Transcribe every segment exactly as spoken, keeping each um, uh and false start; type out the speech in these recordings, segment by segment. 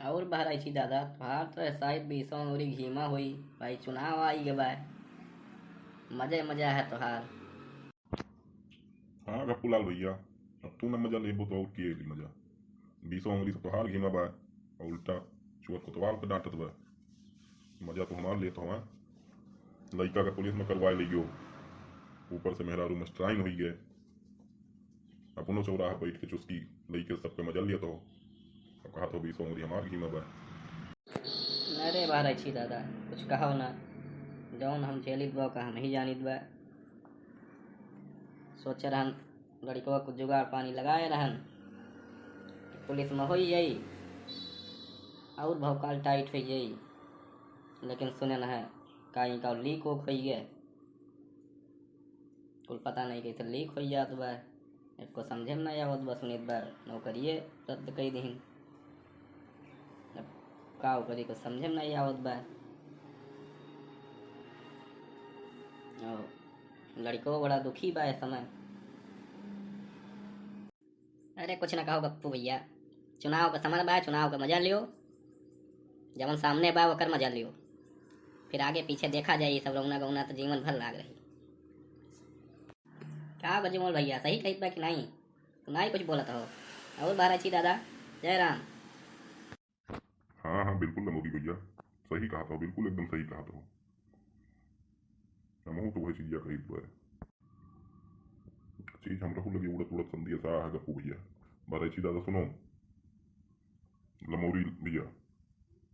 और बहराइची दादा, तोहार तो शायद बीसों अंगुरी घीमा होई, भाई चुनाव आई गवा है, मजे मजा है तोहार। हाँ गप्पू लाल भैया, अब तू न मजा लेबो तो और के ली मजा? बीसों अंगुरी से तोहार घीमा बा, और उल्टा चुअत कोतवाल के डांटत बा। मजा तो हमार लेत हवा, लइका का पुलिस में करवाए लइयो, ऊपर से मेहरारू मस्टराइन होई गए, अपनो चौराहा बैठ के चुस्की लइके सबके मजा लियत हो। अब कहा तो बीसों अंगुरी हमार घीमा बा। अरे बहराइची दादा, कुछ कहो ना, जौन हम झेलित बा का हम ही जानित बा। सोचे रहन लड़िकवा कुछ जुगाड़ पानी लगाए रहन कि पुलिस में होई जाई और भौकाल टाइट होई जाई, लेकिन सुने न है का इनका लीक ओक होई गए। कुल पता नहीं कैसे लीक होई जात बा, एको समझे में नहीं आवत बा। सुनित बा नौकरिये रद्द कई दीन, अब का करी, कुछ समझे में नहीं आवत बा। और लड़िकवा बड़ा दुखी बा इस समय। अरे कुछ ना कहो गप्पू भैया, चुनाव का समय बा, चुनाव का मजा लियो, जवन सामने बा ओकर मजा लियो, फिर आगे पीछे देखा जाई। ये सब रोना गौना तो जीवन भर लाग रही। का गजमोल भैया, सही कहित बा कि नहीं? तू नहीं कुछ बोलत हो। और बहराइची दादा, जय राम। हाँ, हाँ, बिल्कुल लमोरी भैया, सही कहत हो, बिल्कुल एकदम सही कहत हो। हमहू तो वही चीजिया कहित बा। चीज हमरहू लगे उड़त उड़त संदेशा है गप्पू भैया। बहराइची दादा सुनो, लमोरी भैया,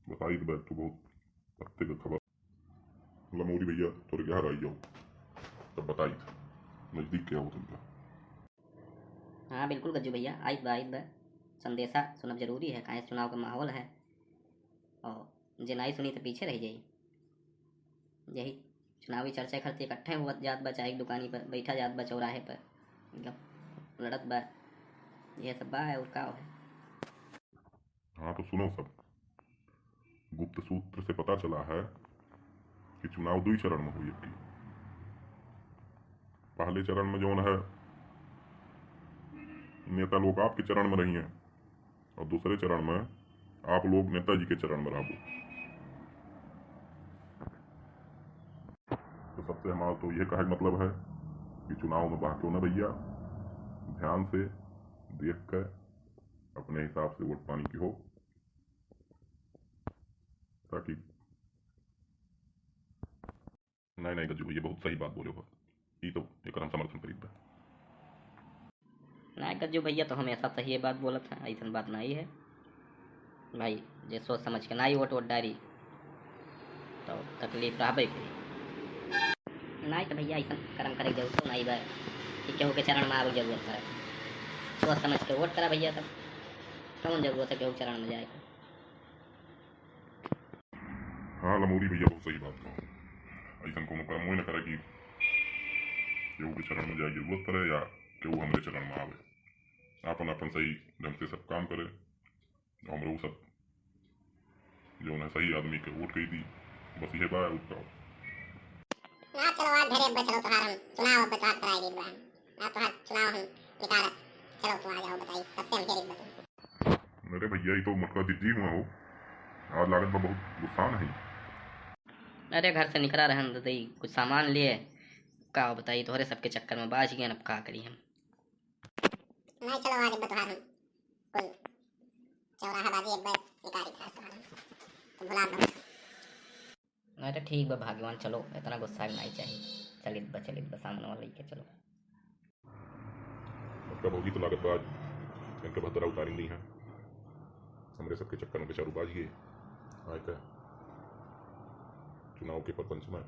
बताइत बा तू बहुत पत्ते का खबर। लमोरी भैया, तोरे घर आई जाओ, तब बताइत, नजदीक के हो तुमका। हाँ, बिल्कुल गज्जू भैया, आइत बा, आइत बा। संदेशा सुनब जरूरी है, काहे चुनाव का माहौल है, और जे नाई सुनी तो पीछे रह जाई। यही चुनावी चर्चा खातिर इकट्ठे हुआ जात बा, चाहे एक दुकानी पर बैठा जात बा, चौराहे पर गप लड़त बा, यह सब बा है और का है। हाँ, तो सुनो सब, गुप्त सूत्र से पता चला है कि चुनाव दुई चरण में हुई। एक पहले चरण में जौन है, नेता लोग आपके चरण में रही हैं और दूसरे चरण में आप लोग नेताजी के चरण में रहबो। तो सबसे हमारा तो यह कहे के मतलब है कि चुनाव में बहको ना भैया, ध्यान से देख के अपने हिसाब से वोट पानी की हो, ताकि नहीं, नहीं, गज्जू भैया, बहुत सही बात बोले हो। ई तो एकर हम समर्थन करीत बा। नहीं, गज्जू भैया तो हमेशा सही बात बोलत हैं, ऐसन बात नहीं है। भाई, जे सोच समझ के नहीं वोट वोट डारी, तो तकलीफ रहबे करी। नहीं तो भैया, ऐसन कर्म करे के जरूरत नहीं बा कि केहू के चरण में आवे के जरूरत पड़े। सोच समझ के वोट करा भैया, तब कौन जरूरत है केहू के चरण में जाए के? हाँ लमोरी भैया, बहुत सही बात कहो। ऐसन कोनो काम होई ना करे कि केहू के चरण में जाए जरूरत पड़े या केहू हमरे चरण में आवे। आपन आपन सही ढंग से सब काम करे, हमरो सब जौन है सही आदमी के वोट कई दी, बस ये बा और का। ना चलो आज घरे बे, चलो तोहार हम चुनाव अब तोहार कराई दी बा। ना तोहार चुनाव हम निकाल, चलो तू आ जाओ बताई, तब से हम खेलित बा। अरे भैया, ये तो मोटका जिद्दी हुआ हो, आज लागत बा बहुत गुस्सा नहीं। अरे घर से निकला रहन दे दई, कुछ सामान लिए, का बताई, तोहरे सबके चक्कर में बाज गए, अब का करी हम। नहीं चलो आज बतवा हम कुल चौराहा बाजी एक बार निकाल दी था, तो भुला दो। अरे ठीक बा भाग्यवान, चलो, इतना गुस्सा भी नहीं चाहिए। चलित बा, चलित बा, सामने वाला लेके चलो। उनका भौजी तो लागत बा आज इनके भद्रा उतारिन दी हैं। हमरे सबके चक्कर में बेचारू बाज गए। आए का चुनाव के परपंच में